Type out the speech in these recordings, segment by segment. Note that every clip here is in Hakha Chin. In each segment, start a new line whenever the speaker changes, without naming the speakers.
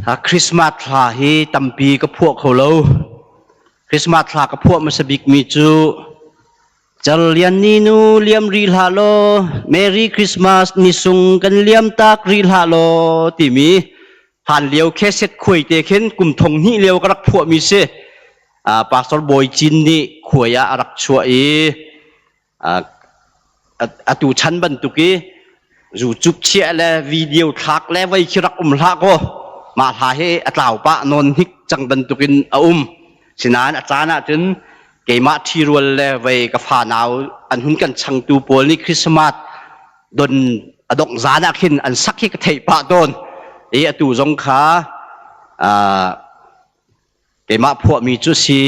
Christmas thla hi tampi ka phuah kho lo. Christmas thla ka phuah hmasa bikmi cu Cerlian ni nu liam rih hlah law Merry Christmas ni sung kan liam tak rih hlah law timi hlan lio kheset khuai te khin kum thong hnih lio ka rak phuahmi si. Pastor Bawi Cin nih khuai ah a rak chuah i atu chan bantuk i YouTube chiah le video thlak le voi khi rak um hlah kaw mah hla hi a tlau pah nawn hnik cang bantukin a um. Sinain a caan ahcun keimah ṭhirual le vei ka fanau an hun kan changtu pawl nih Christmas don a dongh zan ah khin an sak hi ka theih pah tawn. I atu zong kha keimah phuahmi cu si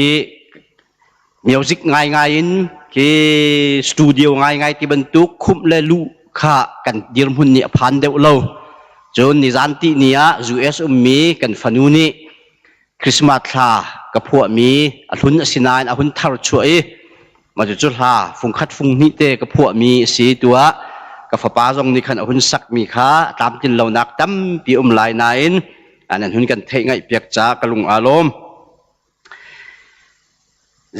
music ngaingai in khi studio ngaingai ti bantuk khumh le luh kha kan dirhmun nih a phan deuh lo. Cun nizan ti ni ah US ummi kan fanu nih Christmas thla ka phuahmi a hlun a si nain a hun thar chuah i mah cucu hla fungkhat funghnih te ka phuahmi a si tuah ka fapa zong nih khan a hun sakmi kha tlamtlin lonak tampi um lai nain an hun kan theih ngaih piak ca ka lung aa lawm.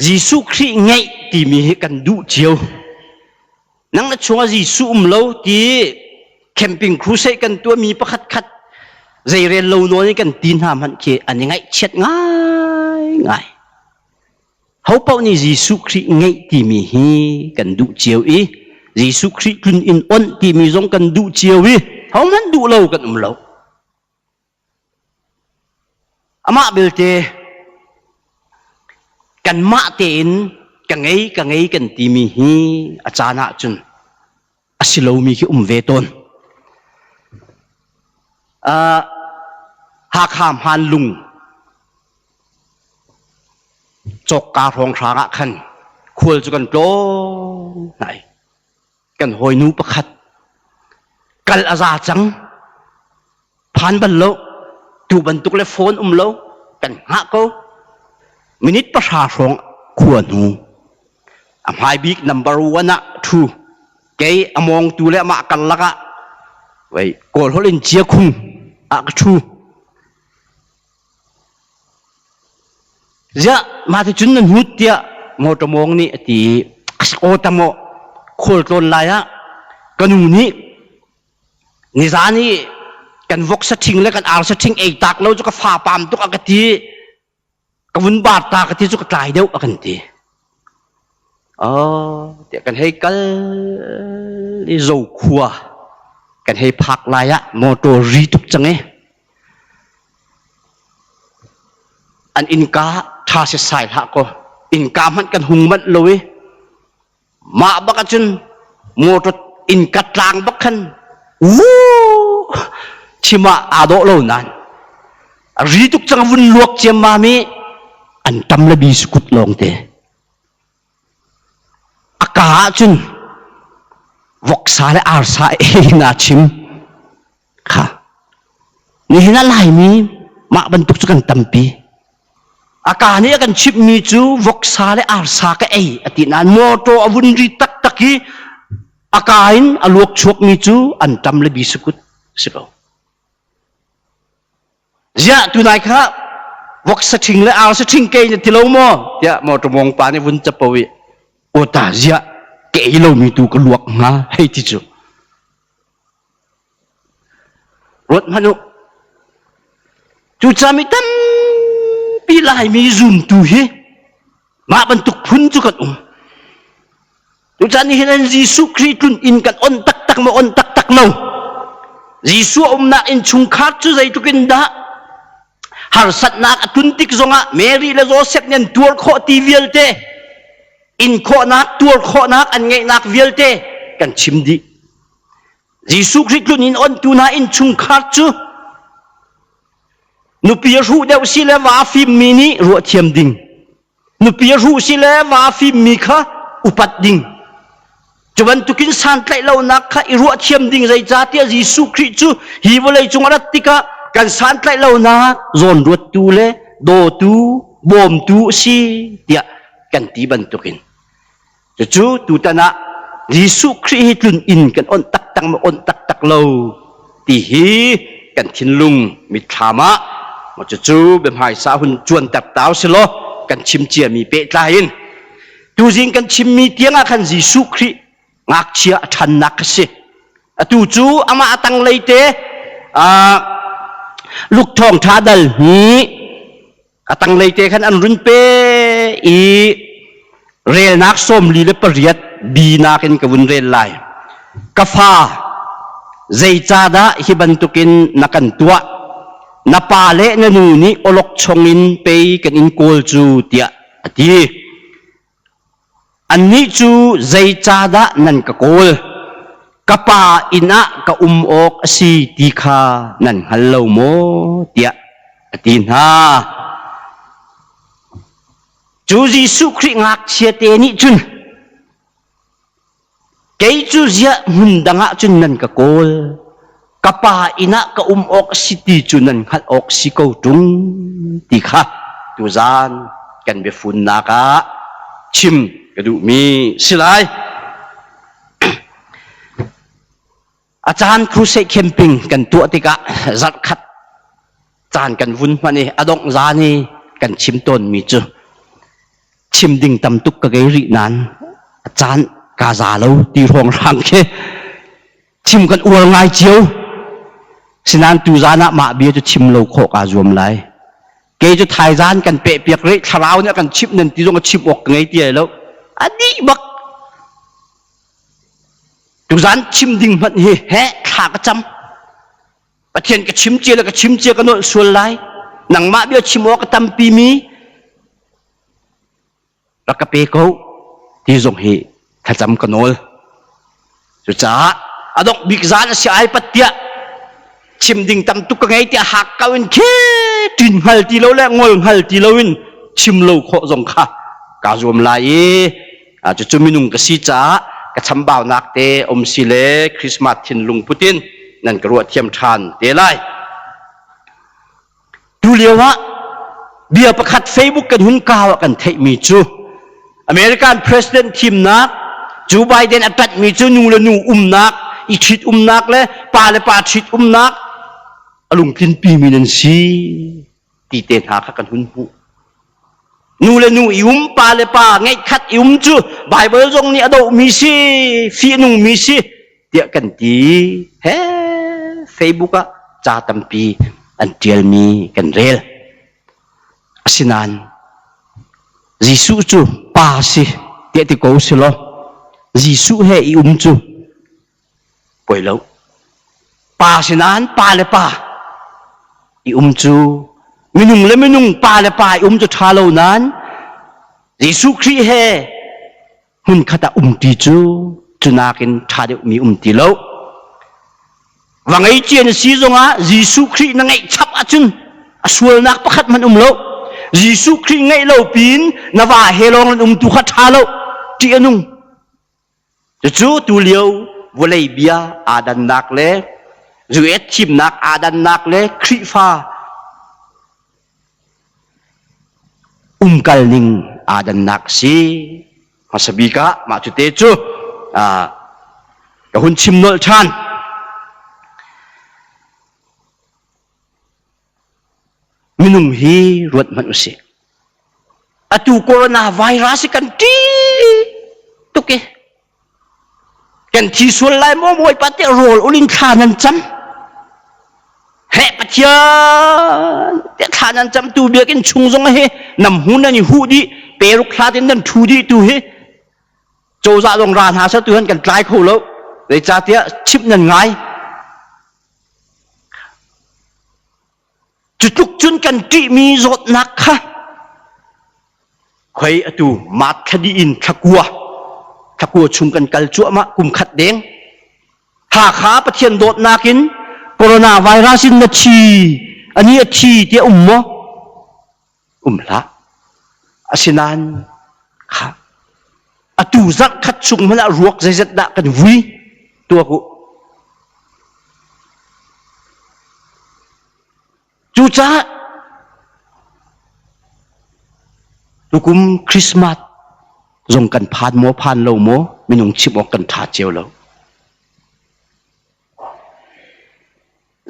Jesuh Khrih ngeih timi hi kan duh cio. Nang na chungah Jesuh um lo ti camping crusade kan tuahmi pakhat khat zeirel lo nawn in kan ti hna hmanh khi an i ngaihchiat ngaingai. Ho paoh nih Jesuh Khrih ngeih timi hi kan duh cio i Jesuh Khrih tlun in onh timi zong kan duh cio i hohmanh duh lo kan um lo. Amah belte kanmah tein ka ngei ka ngei kan timi hi a caan ahcun a si lomi khi um ve tawn. Hakha hmanlung cawkka hrawnghrang ah khan khual cu kan tlawng hna i kan hawinu pakhat kal a za cang phan bal lo tu bantuk le phone um lo kan hngah ko minute 10 hrawng khua hnu a hmai bik number one ah thu kei a mawngtu le amah karlak ah wei kawl holh in chia khung ah ka thu Ziah mah ti cun na hnut tiah motor mawng nih a ti i aw tamaw khualtlawn lai ah ka nu nih nizan i kan vok saṭhing le kan ar saṭhing ei tak lo cu ka fa pam tuk a ka ti ka vun bar ta ka ti cu ka tlai deuh a kan ti. Oh, tiah kan hei kal i Zokhua kan hei phak lai ah motor ri tuk cang i An innka ṭha setsai hlah kaw innka hmanh kan hung manh lo i mah bak ahcun motor innka tlang bak khan wuu chim ah aa dawh lo nain a ri tuk cang vun luak ciammam i an tam le bisukut lawngte. A ka ahcun voksa le arsa ei in aa chim. Kha. Nihin ah Laimi mah bantuk cu kan tampi. A ka nih a kan chimhmi cu voksa le arsa ka ei a ti nain motor a vun ri taktak i a ka in a luak chuakmi cu an tam le bisukut si ko. Ziah tunai kha vok saṭhing le ar saṭhing kei na ti lo maw? tiah motor mawng pa nih vun capo i aw ta ziah ka ei lomi tu ka luak hnga hei ti cu. Ruat hmanh u. Cucaah mi tampi Laimi zumtu hi mah bantuk phun cu kan um. Cucaah nihin an Jesuh Khrih tlun inn kan on taktak maw on taktak lo. Jesuh a umnak innchungkhar cu zeitluk in dah harsatnak a tlun tik zongah Mary le Joseph nih an tuar khawh ti vialte in khawhnak tuar khawhnak an ngeihnak vialte kan chim dih. Jesuh Khrih tlun inn ontu hna innchungkhar cu nupi a hruh deuh si le va fimmi nih ruah thiam ding Nupi a hruh si le va a fimmi kha upat ding. Cu bantukin santlaih lonak kha i ruah thiam ding zeicahtiah Jesuh Khrih cu hi vawlei cung a rat tikah kan santlaih lonak zawnruattu le dawtu, bawmtu a si tiah kan ti bantukin. Cucu tutan ah Jesuh Khrih hi tlun inn kan onh taktak maw onh taktak lo ti hi kan thinlung mitthlam ah Cucu biahmaisa hun cuanter tau si law kan chim ciami pehtlai in tuzing kan chimmi tiangah khan Jesuh Khrih ngakchia a ṭhannak a si. Atu cu amah a tanglei te Luke thawngṭha dal hi a tanglei te khan an run pe i relnak 48 bi nakin ka vun rel lai. Ka fa, zeicahdah hi bantukin na kan tuah? Na pa le na nu nih awlokchong in pei kan in kawl cu tiah a ti. Annih cu zeicahdah nan ka kawl? Ka pa inn ah ka um awk a si ti kha nan hngal lo maw? tiah a ti hna. Cu Jesuh Khrih ngakchia te nih cun Kei cu ziah hmun dang ah cun nan ka kawl. Ka pa inn ah ka um awk a si ti cu nan hngalh awk si ko ṭung ti kha tuzaan kan biafunnak ah chim ka duhmi si lai. A caan crusade camping kan tuah tikah zarhkhat caan kan vun hman i a dongh zan i kan chim tawnmi cu chim ding tam tuk ka ngei rih nain a caan kaa za lo ti hrawnghrang khi chim kan uar ngai cio. Sinain tuzaan ah mah bia cu chim lo khawh kaa zuam lai. Kei cu thaizaan kan pehpiak rih thlarau nih a kan chimh nan ti zong a chim awk ka ngei ti ai lo. A dih bak. Tuzaan chim ding hmanh hi he thla ka cam. Pathian ka chim cia le ka chim cia ka nolh sual lai. Nangmah bia chim awk a tampi mi rak ka pe ko ti zong hi thlacam ka nawl. Cucaah a dongh bik zaan a si ai pat tiah chim ding tam tuk ka ngei tiah hak kau in khi ṭin hngal ti lo le ngol hngal ti lo in chim lo khawh zong kha kaa zuam lai i cucu minung ka si caah ka chambaunak te um si le Christmas thinlung putin nan ka ruah thiam ṭhan te lai. Tu lio ah bia pakhat Facebook kan hun kau ah kan theihmi cu American President thimnak Joe Biden a ṭanhmi cu nu le nu umnak, i ṭhit umnak le pa le pa ṭhit umnak a lungtlinpimi nan si ti te hna kha kan hun hmuh. Nu le nu i um, pa le pa ngeihkhat i um cu Bible zong nih a dohmi si, fihnungmi si tiah kan ti. He Facebook ah ca tampi an ṭialmi kan rel. Asinain Jesuh cu pa si tiah ti ko si law Jesuh he i um cu poi lo. Pa si nain pa le pa i um cu minung le minung pa le pa i um cu ṭha lo nain Jesuh Khrih he hmunkhat ah umṭi cu cu nakin ṭha deuhmi um ti lo. Va ngei cia na si zongah Jesuh Khrih na ngeih chap ahcun a sualnak pakhat hmanh um lo. Jesuh Khrih ngeih lo pin na va he lawng nan um tu kha ṭha lo, ṭih a nung. Cucu tulio vawlei bia aa dannak le US thimnak aa dannak le Khrihfa umkal ning aa dannak a si. Hmasa bik ah mah cu te cu ka hun chim nolh ṭhan. Minung hi ruat hmanh usih. Atu coronavirus hi kan ṭih tuk i kan thi sual lai maw Bawipa tiah rawl ul in thla nan cam. Heh Pathian tiah thla nan cam tu biakinn chung zong hi nam hu nan i huh dih peruk hlat in nan ṭhu dih tu hi cozah zong ra hna seh tu han kan tlai kho lo zeicahtiah chimh nan ngai Cu tluk cun kan ṭihmi zawtnak kha khoi atu mat thla dih in thlakua thlakua chung kan kal cuahmah kum khat deng. Hakha Pathian dawtnak in coronavirus in na thi ani a thi tiah um maw? Um hlah. Asinain kha atu zarh khat chung hmanh ah ruak zeizat dah kan vui tuak u. Cucaah tukum Christmas zong kan phan maw phan lo maw minung chim awk kan ṭha cio lo.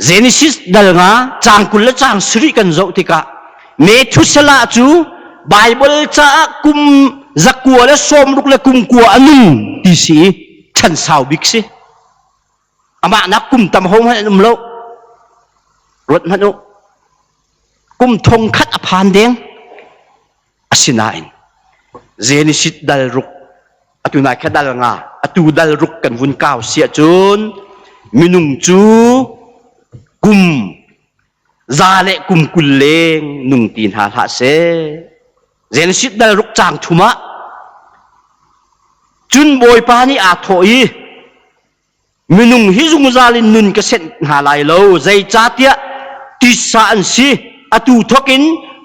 Genesis dal nga caang 20 le caang 7 kan zoh tikah Methuselah cu Baibal caah kum 160 le kum kua a nung ti si i chan sau bik si. Amah nak kum tam ho hmanh an um lo. Ruat hmanh u. Kum thong khat a phan deng. Asinain Genesis dal ruk atu nai kha dal nga atu dal ruk kan vun kau si ahcun minung cu kum za le kum 20 leng nung ti hna hlah seh. Genesis dal ruk caang thum ah cun Bawipa nih aa thawh i Minung hi zungzal in nun ka senh hna lai lo, zeicahtiah titsa an si. Atu thawk in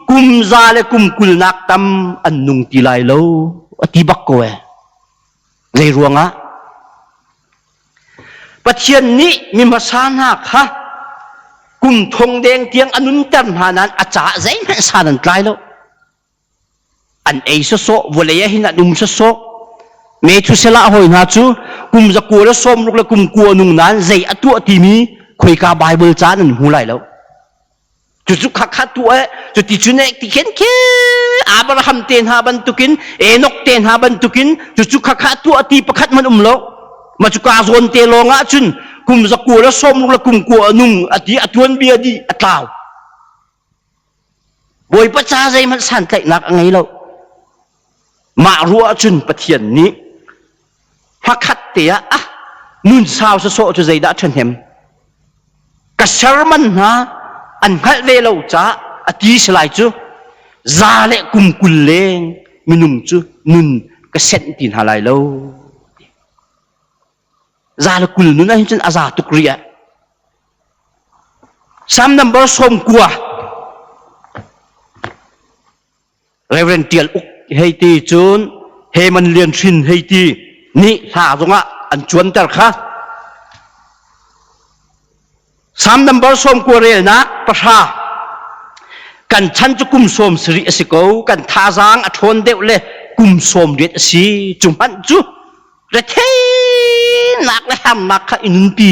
kum za le kum kulnak tam an nung ti lai lo, a ti bak ko ee. Zei ruangah? Pathian nih mi hmasa hna kha kum thong deng tiang a nunter hna nain a caah zeihmanh san an tlai lo. An ei sawsawh, vawlei ah hin an um sawsawh. Methuselah hawi hna cu kum zakua le sawmruk le kum kua nung nain zei a tuah timi khoika Bible ca nan hmu lai lo. Cucu khakha tuah eh, cuti cu nek ti khen khe Abraham te hna bantukin, Enoch te hna bantukin, cucu khakha tuah ti pakhat man um lo. Ma cu ka zawn te lawng ah cun kum zakua le sawmruk le kum kua nung a ti a tuan bia di a tlau. Bawipa ca zeihmanh santlaihnak a ngei lo. Mah ruah ahcun Pathian nih hmakhat te ah ah nun sau sawsawh cu zeidah ṭhahnem ka serman hna an hngalh ve lo caah a ti si lai cu za le kum 20 leng minung cu nun ka senh ti hna lai lo. Za le 20 nun ahhin cun a za tuk rih ah. Psalm number 90. Reverend Tial Uk hei ti cun Heman Lian Hrin hei ti nih hla zongah an cuanter kha. Psalm number 90 relnak pahra. Kan chan cu kum 70 a si ko, kan thazaang a ṭhawn deuh le kum 80 a si. Cu hmanh cu Retheihnak le harnak kha i nunpi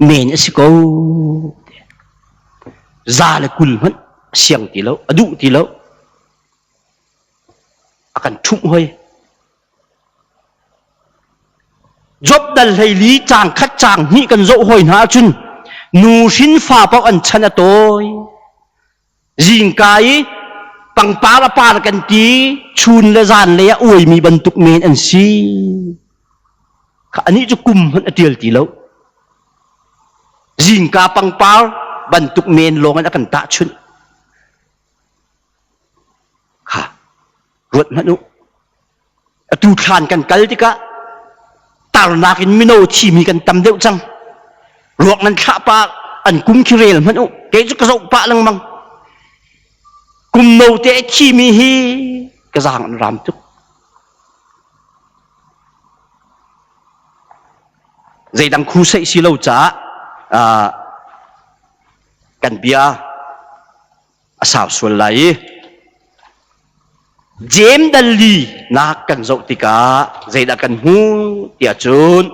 men a si ko. Za le 20 hmanh a siang ti lo, a duh ti lo. A kan ṭhumh hoi. Job dal 14 caang khat caang hnih kan zoh hoi hna ahcun nu hrin fa paoh an chan a tawi. Zingka i pangpar a par kan ti, chun le zan lei ah uaimi bantuk men an si. Kha anih cu kum hmanh a ṭial ti lo. Zingka pangpar bantuk men lawng in a kan tahchunh. Kha ruat hmanh u. Atu thlan kan kal tikah tarnak in mino thimi kan tam deuh cang. Ruak nan thlah pa an kum khi rel hmanh u. Kei cu ka zoh pah lengmang. Kum no te thimi hi ka zaang an ram tuk. Zeidang khu seih si lo caah kan bia a sau sual lai i Jeim dal li nak kan zoh tikah zeidah kan hmuh tiah cun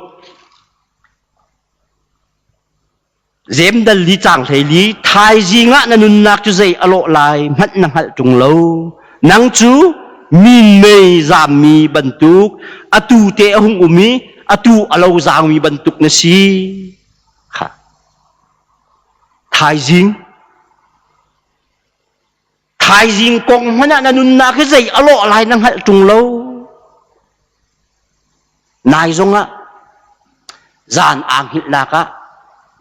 Jeim dal li caang 14 thaizing ah na nunnak cu zei a lawh lai hmanh na hngalh ṭung lo nang cu minmei zammi bantuk atu te a hung um i atu a lo zaangmi bantuk na si kha Thaizing Thaizing kong hmanh ah na nunnak hi zei a lawh lai na hngalh ṭung lo. Nai zongah zan aa hngilhnak ah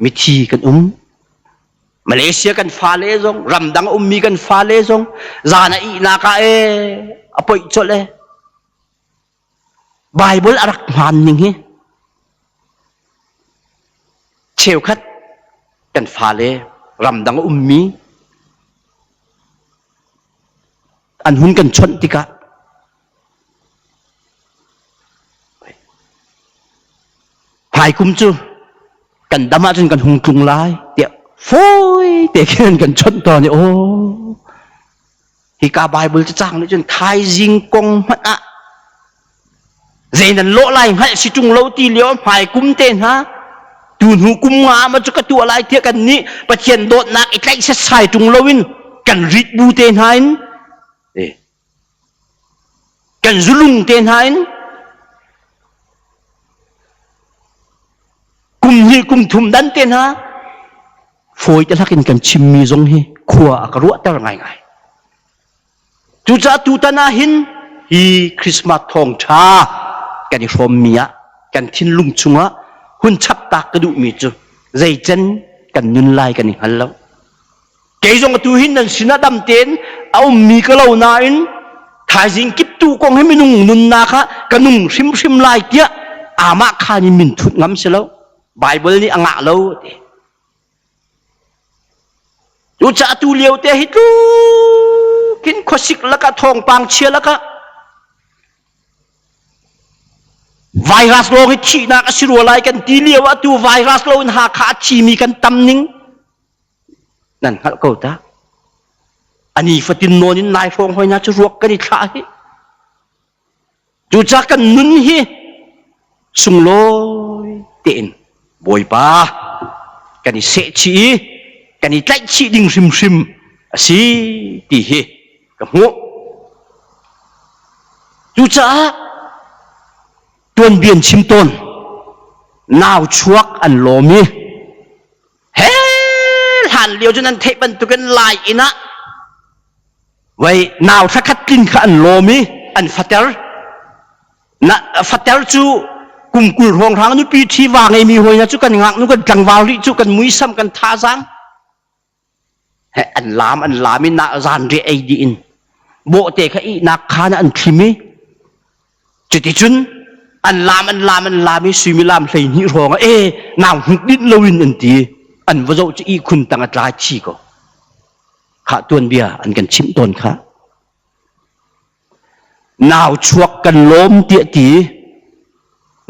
mithi kan um. Malaysia kan fale zong, ramdang a ummi kan fale zong zan a ihnak ah ee a poih colh ee. Bible a rak hmaan ning hi cheukhat kan fale ramdang a ummi an hun kan chawnh tikah hmaikum cu kan dam ahcun kan hung tlung lai tiah fawi te khin kan chawnh tawn i aw Hika Bible cacang nih cun thaizing kong hmanh ah zei nan lawh lai hngalh si ṭung lo ti lio hmai kum te hna Tu hnu kum nga ma cu ka tuah lai tiah kan nih Pathian dawtnak i tlaih setsai ṭung loin kan rit bu te hna in kan zulung te hna in kum hnih kum thum dan te hna fawi te hlakin kan chimmi zong hi khua a ka ruahter ngaingai. Cucaah tutan ah hin hi Christmas thawngṭha kan i hrawmmi ah kan thinlung chungah hun chaptak ka duhmi cu zeicen kan nun lai kan i hngal lo. Kei zong atu hin nan sinah dam tein a ummi ka lo nain thaizing kiptu kong hi minung nunnak ah ka nung hrimhrim lai tiah amah khan in min thut ngam si lo. Bible nih a ngah lo ti. Cucaah tu lio te hi tlukin khuasik lakah thawngpang chia lakah virus lawng hi thihnak a si rua lai kan ti lio ah tu virus lo in Hakha a thimi kan tam ning nan hngalh ko ta. Ani fatin nawn in nai hrawng hoi hna cu ruak kan i thlah hi. Cucaah kan nun hi sunglawi tein Bawipa kan i sehchih i kan i tlaihchih ding hrimhrim a si ti hi ka hmuh. Cucaah tuanbia an chim tawn. Nau chuak an lawm i he hlan lio cu nan theih bantukin Lai inn ah Voi nau thlakhat tlin kha an lawm i an fater. Na fater cu kum 20 hrawnghrang nupi ṭhi va ngeimi hawi hna cu kan ngaknu kan tlangval rih cu kan muisam kan thazaang he an laam an laam i na zanriah ei dih in bawhte kha ihnak khaan ah an thlim i cuticun an laam an laam an laam i suimilam 12 hrawng ah e nau hnuk dinh loin an ti an va zoh cu ihkhun tang a tla thi ko. Khah tuanbia an kan chimh tawn kha. Nau chuak kan lawm tiah ti,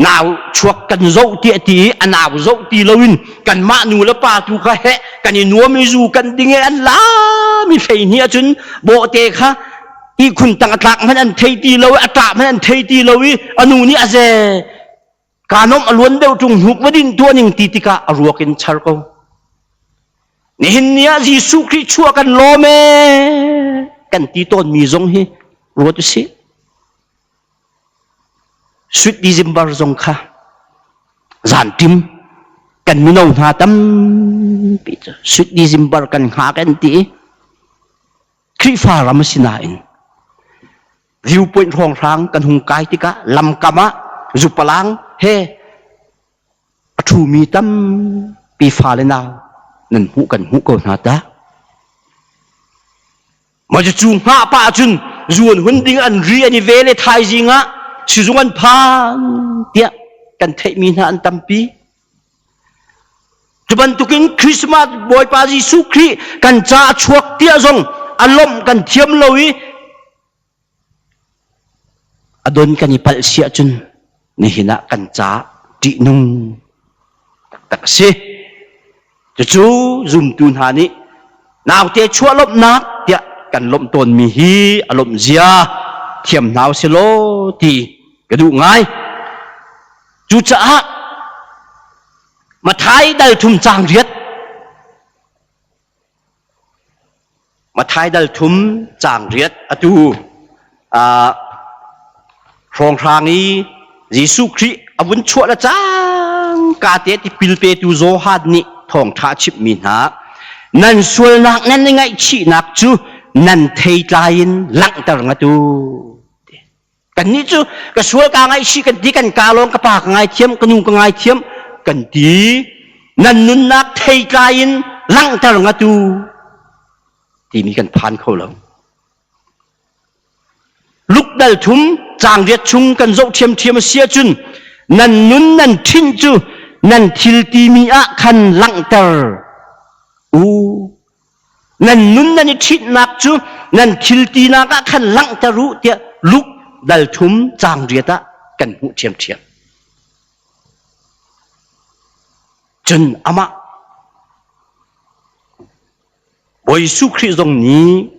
nau chuak kan zoh tiah ti, a nau zoh ti loin kanmah nu le pa tu kha heh kan i nuam i zu kan ding i an lam i 12 ahcun bawhte kha ihkhun tang a tlak hmanh an thei ti lo i a ṭah hmanh an thei ti lo i a nu nih a ze kaa nomh a luan deuh ṭung hnuk va din tuah ning ti tikah a ruak in char ko. Nihin ni ah Jesuh Khrih chuah kan lawm ee kan ti tawnmi zong hi ruat usih. Sweet December zong kha zantim kan mino hna tampi cu Sweet December kan hngak an ti i Khrihfa ram a si nain viewpoint hrawnghrang kan hung kai tikah lamkam ah zupalang he a ṭhumi tampi fale nau nan hmuh kan hmuh ko hna ta. Mah cu hngah pah cun zuan hun ding an ri an i ve le thaizing ah sizung an phan tiah kan theihmi hna an tampi. Cu bantukin Christmas Bawipa Jesuh Khrih kan ca a chuak tiah zong a lawmh kan thiam lo i A don kan i palh si ahcun nihin ah kan ca ṭihnung taktak a si. Cucu zumtu hna nih naute chuah lawmhnak tiah kan lawmh tawnmi hi a lawmh zia thiam hna usih law ti ka duh ngai. Cucaah Mathai dal thum caang riat Mathai dal thum caang riat atu hrawnghrang i Jesuh Khrih a vun chuah le cangka te tipil petu Johan nih thawngṭha a chimhmi hna nan sualnak nan i ngaihchihnak cu nan theitlai in langhter ngat u. Kannih cu ka sual kaa ngaihchih kan ti, kan kaa lawng ka pa ka ngaithiam, ka nu ka ngaithiam kan ti. Nan nunnak theitlai in langhter ngatu timi kan phan kho lo. Luk dal thum caang riat chung kan zoh ṭhiamṭhiam a si ahcun nan nun nan ṭhinh cu nan thil timi ah khan langhter u. Nan nun nan i ṭhitnak cu nan thil tinak ah khan langhter u tiah Luke dal thum caang riat ah kan hmuh ṭhiamṭhiam. Cun amah Bawi Jesuh Khrih zong nih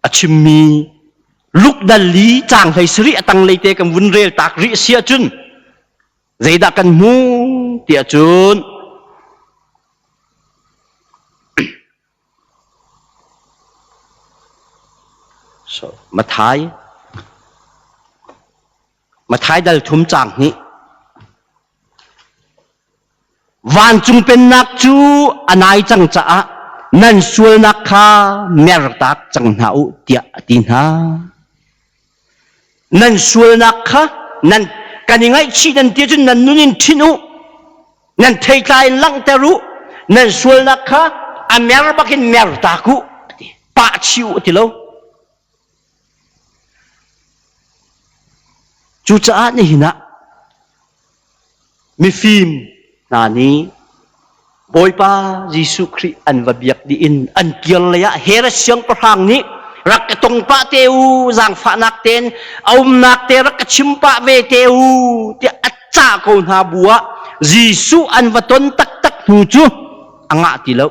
a chimmi Luke dal li caang 17 a tanglei te kan vun rel tak rih si ahcun zeidah kan hmuh tiah cun. So, Mathai Mathai dal thum caang hnih. Vancung pennak cu a nai cang caah nan sualnak kha mertak cang hna u tiah a ti hna. Nan sualnak kha nan kan i ngaihchih nan ti ahcun nan nun in ṭhinh u. Nan theitlai in langhter u. Nan sualnak kha a mer bakin mertak u. Pah chih u a ti lo. Cucaah nihin ah mifim hna nih Bawipa Jesuh Khrih an va biak dih in an kir lei ah Herod siangpahrang nih rak ka tong pah te u, zaangfahnak tein a umnak te rak ka chim pah ve te u tiah a cah ko hna bu ah Jesuh an va ton taktak hnu cu a ngah ti lo.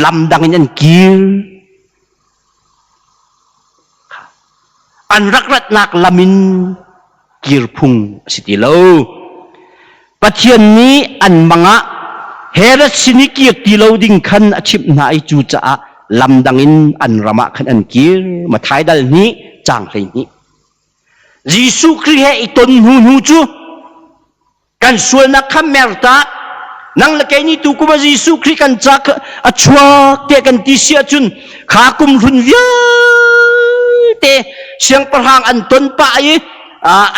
Lam dang in an kir. An rak ratnak lam in kir phung a si ti lo. Pathian nih an mang ah Herod sin i kir ti lo ding khan a chimh hna i cucaah lam dang in an ram ah khan an kir. Matthai dal hnih caang 12. Jesuh Khrih he i ton hnu hnu cu kan sualnak kha mertak nang le kei nih tu kum ah Jesuh Khrih kan ca a chuak tiah kan ti si ahcun kha kum hlun vialte siangpahrang an ton pah i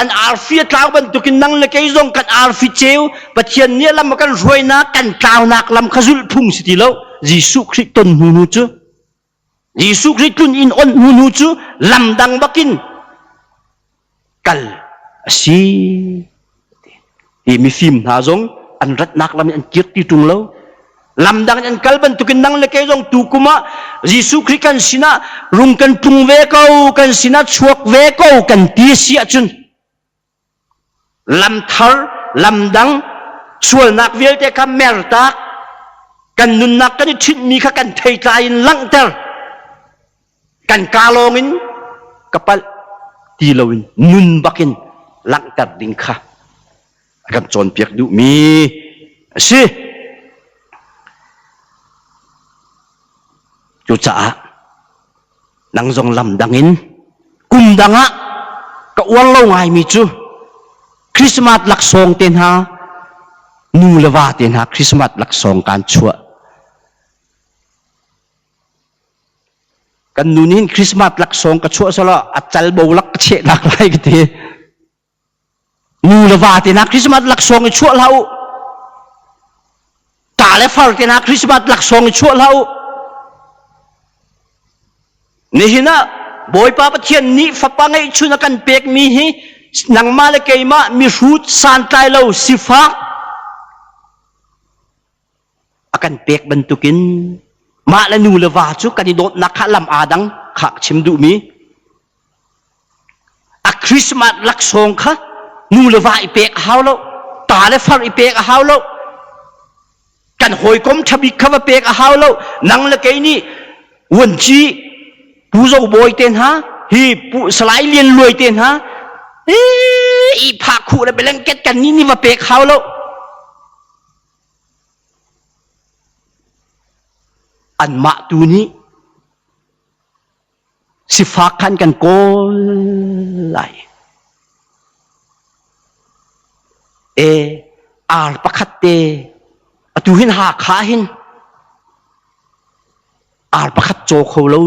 an arfi a tlau bantukin nang le kei zong kan arfi ceu Pathian nih lam a kan hruainak kan tlaunak lam kha zulh phung si ti lo Jesuh Khrih ton hnu hnu cu Jesuh Khrih tlun in on hnu hnu cu lam dang bakin kal a si. Hi mifim hna zong an ratnak lam in an kir ti ṭung lo. Lam dang in an kal bantukin nang le kei zong tu kum ah Jesuh Khrih kan sinah rung kan tlung ve ko, kan sinah chuak ve ko kan ti si ahcun lam thar, lam dang, sualnak vialte kha mertak, kan nunnak kan i ṭhitmi kha kan theitlai in langhter. Kan kaa lawng in ka palh ti loin nun bakin langhter ding kha a kan cawnpiak duhmi a si. Cucaah nang zong lam dang in kum dang ah ka uar lo ngaimi cu Christmas laksawng te hna nu le va te hna Christmas laksawng kan chuah. Kan nu nih hin Christmas laksawng ka chuah selaw a cal bo lak ka chehnak lai ka ti. Nu le va te hna Christmas laksawng i chuah hlah u. Ta le far te hna Christmas laksawng i chuah hlah u. Nihin ah Bawipa Pathian nih fapa ngeihchun a kan pekmi hi nangmah le keimah mihrut santlai lo sifak a kan pek bantukin mah le nu le va cu kan i dawtnak kha lam aa dang kha chim duhmi a Christmas laksawng kha nu le va i pek a hau lo ta le far i pek a hau lo kan hawikom ṭhabik kha va pek a hau lo nang le kei nih vuanci pu zo bawi te hna hi pu salai lian luai te hna i phah khuh le blanket kan ni nih va pek hau lo Anmah tu nih sifak khan kan kawl lai. E ar pakhat te atu hin Hakha hin ar pakhat caw kho lo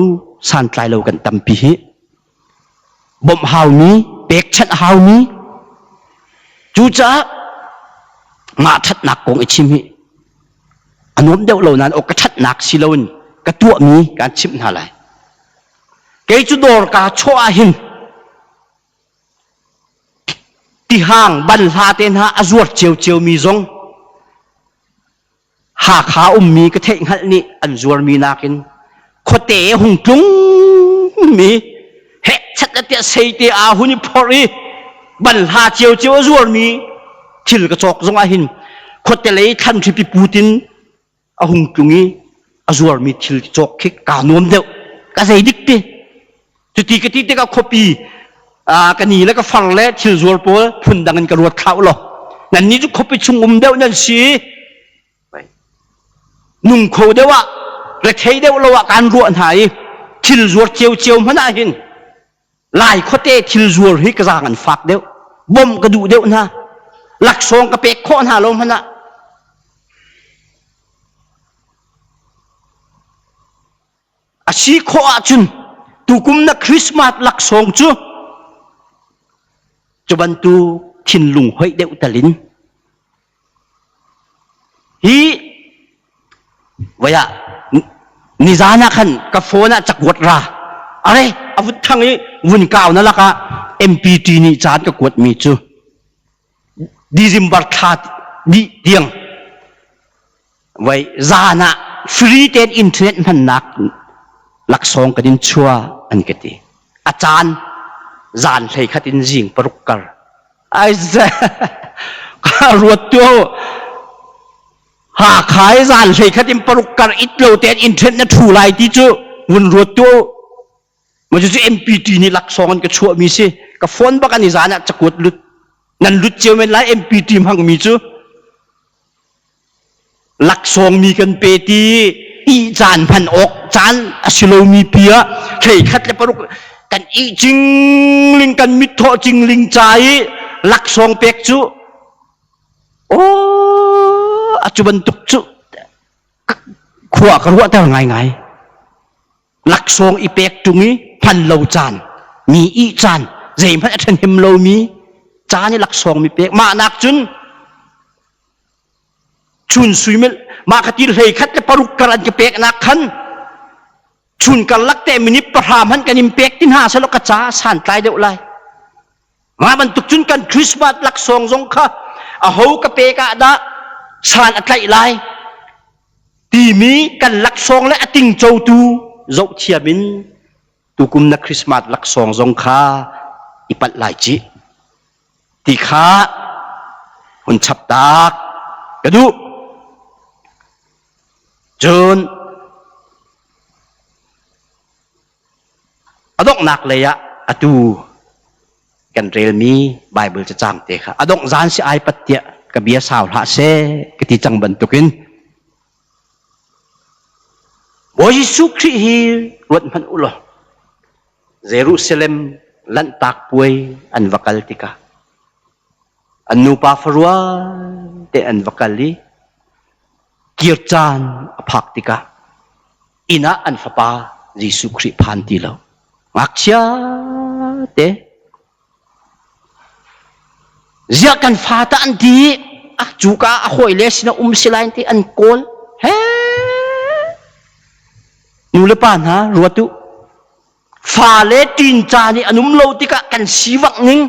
santlai lo kan tampi hi. Bawmh haumi, pekchanh haumi. Cucaah mah ṭhatnak kong i chim hi a nuam deuh lo nain aw ka ṭhatnak si loin ka tuahmi kaan chimh hna lai. Kei cu dawr kaa chawh ah hin tihang banhla te hna a zuar ciocio mi zong Hakha ummi ka theihhngalh nih an zuarmi nakin khuate hung tlungmi hehchat le tiah seite aa hun i phorh i banhla ciocio a zuarmi thil ka cawk zong ah hin khuate lei thlanhripi putin a hung tlung i a zuarmi thil cawk khi kaa nuam deuh ka zei dik ti cuti ka ti tikah khuapi ka ni le ka far le thil zuar pawl phundang in ka ruat thlau law nan nih cu khuapi chung um deuh nan si nung kho deuh ah rethei deuh lo ah kan ruah hna i. Thil zuar ciocio hmanh ah hin Lai khuate thil zuar hi ka zaang an fak deuh. Bawmh ka duh deuh hna. Laksawng ka pek khawh hna lo hmanh ah. A si khawh ahcun tukum na Christmas laksawng cu cu bantuk thinlung hoih deuh talin hi voi ah nizan ah khan ka phone ah cakuat ra are a vut thang i vun kau na lakah MPT nih caan ka kuat mi cu December thla dih tiang Voi zan ah free tein internet hmannak laksawng kan in chua an ka ti. A caan zan hlei khat in zing paruk kar. Ai ze ka ruat tu Hakha i zan hlei khat in paruk kar it lo tein internet na thu lai ti cu vun ruat tu Ma cu MPT nih laksawng an ka chuahmi si. Ka phone bak an i zan ah cakuat lut. Nan lut cio men lai MPT hmangmi cu. Laksawngmi kan pe ti ih caan hman awk caan a si lomi pi ah hlei khat le paruk kan ih cingling kan mit thawh cingling ca i laksawng pek cu aw a cu bantuk cu khua ka ruahter ngaingai. Laksawng i pek ṭung i hman lo caan mi ih caan zeihmanh a ṭhahnem lomi caan i laksawng mi pek mah nak cun chun suimil mah ka ti hlei khat le paruk kar an ka pek nak khan chun karlak te minute pahra hmanh kan in pek ti hna selaw ka ca santlai deuh lai. Mah bantuk cun kan Christmas laksawng zong kha aho ka pek ah dah san a tlaih lai timi kan laksawng le a tingcotu zohthiam in tukum na Christmas laksawng zong kha i palh lai cih ti kha hun chap tak ka duh. Cun A donghnak lei ah atu kan relmi Baibal cacang te kha a dongh zan si ai pat tiah ka bia sau hlah seh ka ti cang bantukin Bawi Jesuh Khrih hi ruat hmanh u law Jerusalem Lanhtak puai an va kal tikah an nupa farual te an va kal i kir caan a phak tikah inn ah an fapa Jesuh Khrih phan ti lo. Ngakchia te ziah kan fa ta an ti a cuka a hawi le sinah um si lai ti an kawl he nu le pa hna ruat u fa le ṭin caan i an um lo tikah kan sivangh ning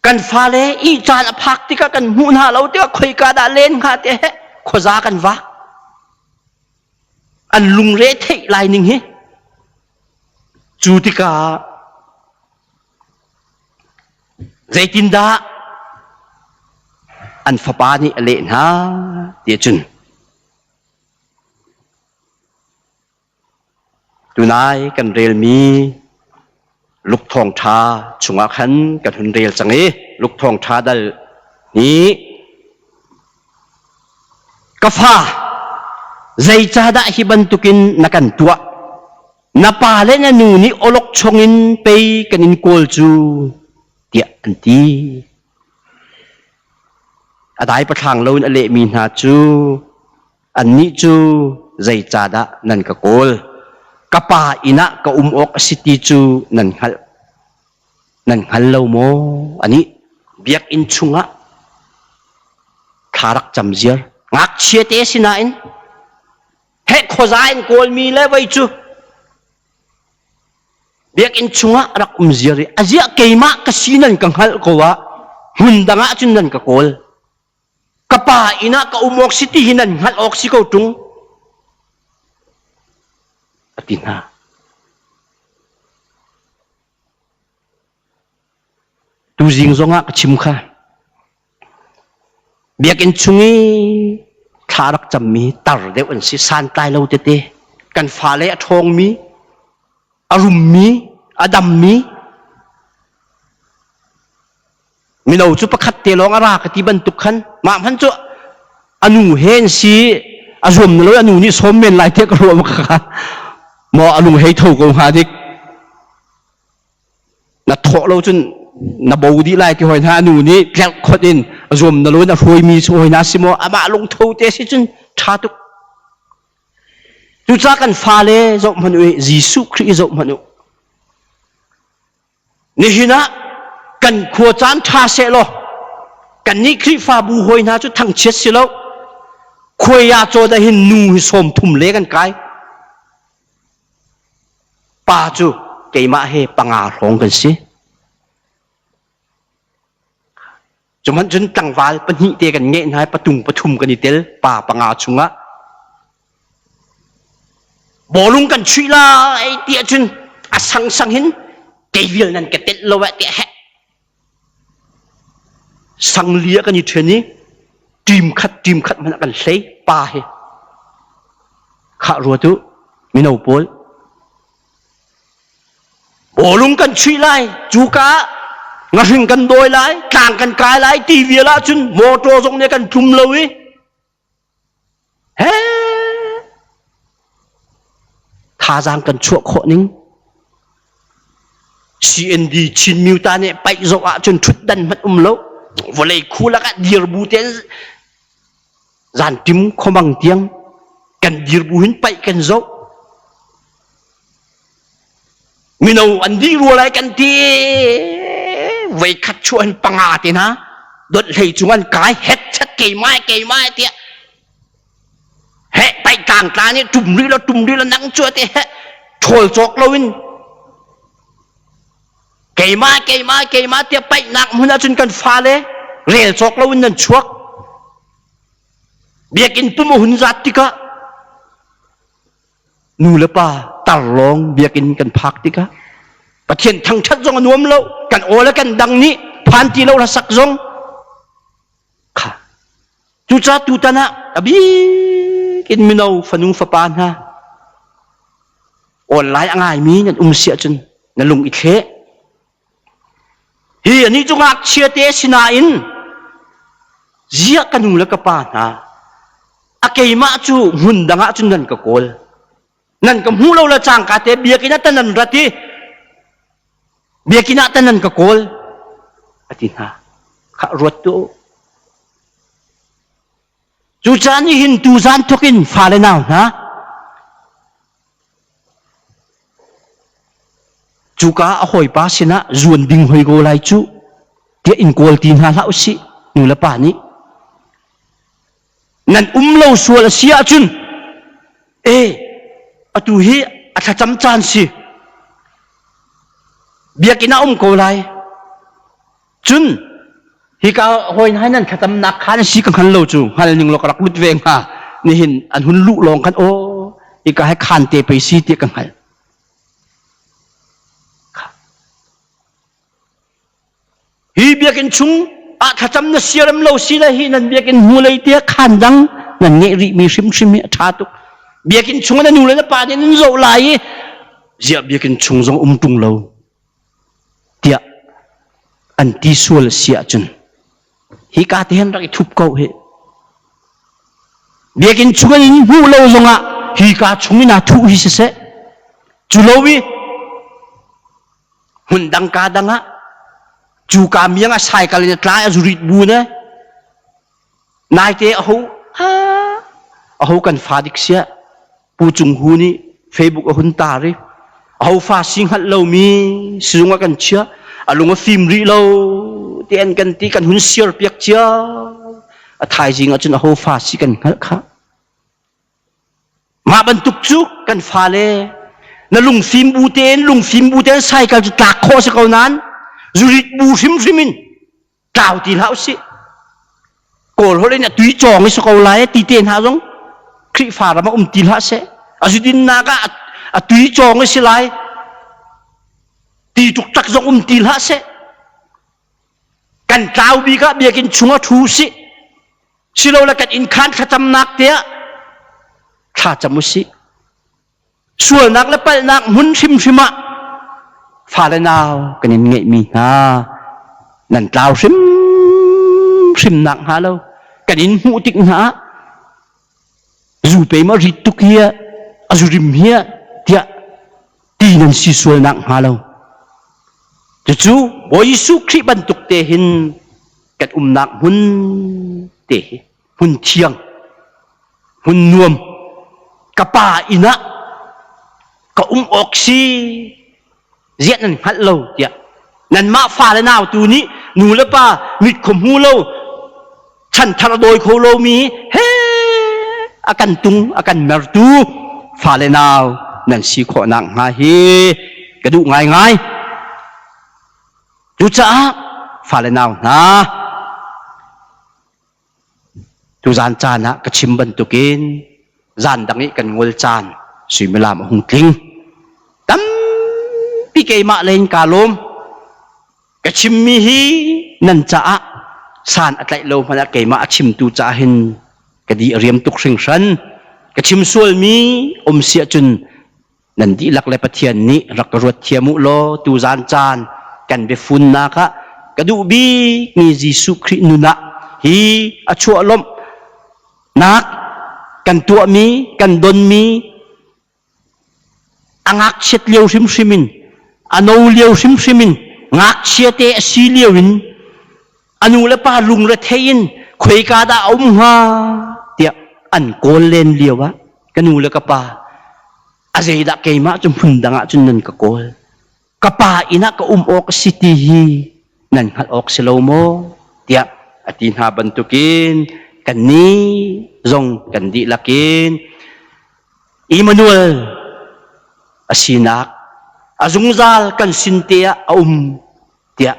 Kan fale ih caan a phak tikah kan hmuh hna lo tikah khoika dah len hnga te he khuaza kan vak. An lungre theih lai ning hi. Cu tikah zeitindah an fapa nih a leh hna ti cun Tunai kan relmi Luke Thawngṭha chungah khan kan hun rel cang i Luke Thawngṭha dal nih ka fa zeicahdah hi bantukin na kan tuah? Na pa le na nu nih awlokchong in pei kan in kawl cu tiah an ti. A dai pathlang loin a lehmi hna cu Annih cu zeicahdah nan ka kawl? Ka Pa inn ah ka um awk a si ti cu nan hngalh. Nan hngal lo maw? Anih biakinn chungah thla rak cam ziar. Ngakchia te si nain heh khuaza in kawlmi le voi cu biakinn chungah rak um ziar i aziah keimah ka si nan ka hngalh ko ah hmun dang ah cun nan ka kawl. Ka pa inn ah ka um awk si ti hi nan hngalh awk si ko ṭung a ti hna. Tuzing zongah ka chim kha. Biakinn chung i thla rak cammi tar deuh an si, santlai lo tete. Kan fale a ṭhawngmi, a rummi, a dammi, Mino cu pakhat te lawng a ra ka ti bantuk khan mah hmanh cu a nu he an si a zuam na lo a nu nih sawm men lai tiah ka ruah bak kha. Maw a lung hei tho ko hnga dik. Na thawh lo cun na bo dih lai ti hoi hna nu nih tlerh khot in a zuam na lo in a hruaimi cu hoi hna si maw amah lungtho te si cun ṭha tuk. Cucaah kan fale zoh hmanh u, Jesuh Khrih zoh hmanh u. Nihin ah kan khua caan ṭha sehlaw kannih Khrihfabu hawi hna cu thangchiat si lo. Khuai ah cawn ahhin nu hi 30 le kan kai. Pa cu keimah he panga hrawng kan si. Cuhmanh cun tlangval pahnih te kan ngeih hna i patung pathum kan i tel pa panga chungah. Bawlung kan chuih lai ti ahcun a sangsang hin kei vial nan ka telh lo eh tiah heh. Sangli ah kan i ṭhen i ṭim khat ṭim khat hmanh ah kan hlei pa he. Khah ruat u mino pawl. Bawlung kan chuih lai, cuka ah ngahring kan dawi lai, tlang kan kai lai ti vial ahcun motor zong nih kan tlum lo i he thazaang kan chuah khawh ning CND Chin Myu Ta nih paih zoh ahcun ṭhutdan hmanh um lo vawlei khu lakah dir bu tein zantim khuamang tiang kan dir bu hin paih kan zoh mino an dih rua lai kan ti voi khat chuah in panga te hna dot hlei cung an kai het chat keimah keimah tiah he paih tlang tla nih tum rih lo tum rih lo nang cu te he ṭhawl cawk lo in keimah keimah keimah tiah paihnak hmun ahcun kan fale rel cawk lo in nan chuak biakinn pum a hun zat tikah nu le pa tar lawng biakinn kan phak tikah Pathian thangṭhat zong a nuam lo kan aw le kan dang nih phan ti lo hlasak zong kha cucaah tutan ah a bik in mino fanu fapa hna online a ngaimi nan um si ahcun na lung i thleh hi anih cu ngakchia te sinain ziah ka nu le ka pa hna a keimah cu hmun dang ah cun nan ka kawl nan ka hmuh lo le cangka te biakinn ah tan nan rat i biakinn ah tan nan ka kawl a ti hna kha ruat tu Cucaah nihin tuzan thawk in fale nau hna cuka a hawipa sinah zuan ding hoi ko lai cu tiah in kawl ti hna hlah usih nu le pa nih nan um lo sual a si ahcun e atu hi a thlacam caan si biakinn ah um ko lai Cun hika hawi hna nan thlacamnak kha na si ka hngal lo cu hngal ning law ka rak lut ve hnga nihin an hun luh lawng khan aw hika he khan te pei si ti ka hngalh. Hi biakinn chung ah thlacam na siarem lo si le hi nan biakinn hnulei te khan dang nan ngeih rihmi hrimhrim hi a ṭha tuk. Biakinn chung na nu le na pa nih nan zoh lai i ziah biakinn chung zong um ṭung lo. tiah an ti sual a si ahcun hika te hin rak i thup ko hi biakinn chung in hmuh lo zongah hika chung in aa thuh hi siseh cu lo i hmun dang ka dang ah cu ka miang a saikal in a tlai a zurit bu ne Naite aho aho kan fa dik siah Pu Cung Hu nih Facebook a hun tar i aho fa si hngalh lomi sizung ah kan chiah a lung a fim rih lo ti an kan ti kan hun siar piak cia a thaizing ahcun aho fa si kan hngalh kha Mah bantuk cu kan fale na lungfim bu tein lungfim bu tein cycle cu tlak khawh si ko nain zurit bu hrimhrim in tlau ti hlah usih kawl holh in a tui cawng i si ko lai ti te hna zong Khrihfa ram ah um ti hlah seh a zudinnak ah a tui cawng i si lai ti tuk zong um ti hlah seh kan tlau bik ah biakinn chung ah thu sih silole kan inn khan thlacamnak te ah thlacam usih Sualnak le palhnak hmun hrimhrim ah fale nau kan in ngeihmi hna nan tlau hrimhrim nak hnga lo kan in hmuh tik hna ah zu pe ma rit tuk hi a zurim hi tiah. ui nan si sual nak hnga lo. Cucu Bawi Jesuh Khrih bantuk te hin kan umnak hmun te hi hmun thiang, hmun nuam, ka pa inn ah ka um awk si ziah nan hngalh lo tiah nanmah fa le nau tu nih nu le pa mit kho hmu lo chanthar a dawi kho lomi he a kan tung a kan mertu fa le nau nan si khawh nak hnga hi ka duh ngaingai. Cucaah fa le nau hna, tuzan caan ah ka chim bantukin zan dang i kan ngol caan suimilam a hung tling. Tampi keimah lein kaa lawm. Ka chimmi hi nan caah san a tlaih lo hmanh ah keimah a chimtu caah hin ka di a riam tuk hringhran. Ka chim sualmi um si ahcun nan dihlak le Pathian nih rak ka ruat thiam u law tuzan caan kan biafunnak ah ka duh bikmi Jesuh Khrih nun ah hi a chuah lawmh nak kan tuahmi kan donmi a ngakchiat lio hrimhrim in a no lio hrimhrim in ngakchia te a si lio in a nu le pa lungrethei in khoika dah a um hnga tiah an kawl len lio ah ka nu le ka pa a zeidah keimah cu hmun dang ah cun nan ka kawl, ka pa inn ah ka um awk a si ti hi nan hngalh awk si lo maw tiah a ti hna bantukin kannih zong kan dihlak in Immanuel a sinak a zungzal kan sin te ah a um tiah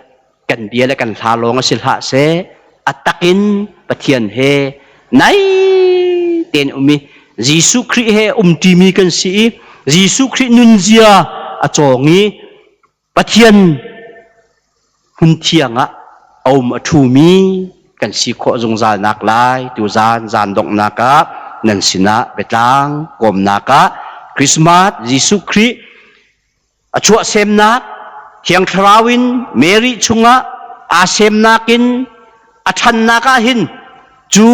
kan bia le kan hla lawng a si hlah seh, a takin Pathian he nai tein um i Jesuh Khrih he umṭimi kan si i Jesuh Khrih nunzia a cawng i Pathian hmun thiang ah a um a ṭhumi kan si khawh zungzal nak lai tuzan zan donghnak ah nan sinah biatlang kawmnak ah Christmas Jesuh Khrih a chuahsemnak Thiang Thlarau in Mary chungah aa semnak in a ṭhannak ah hin cu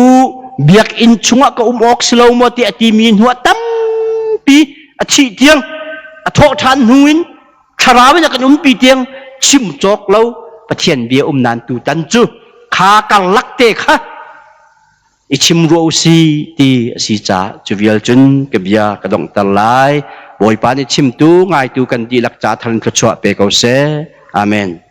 biakinn chungah ka um awk si lo maw ti a timi hnu ah tampi a thih tiang a thawh ṭhan hnu in thlarau in a kan umpi tiang chim cawk lo Pathian bia um nan tutan cu kha karlak te kha i chim rua u si ti a si caah cu vial cun ka bia ka donghter lai. Bawipa nih chimtu ngaitu kan dihlak ca thar in thluachuah pe ko seh. Amen.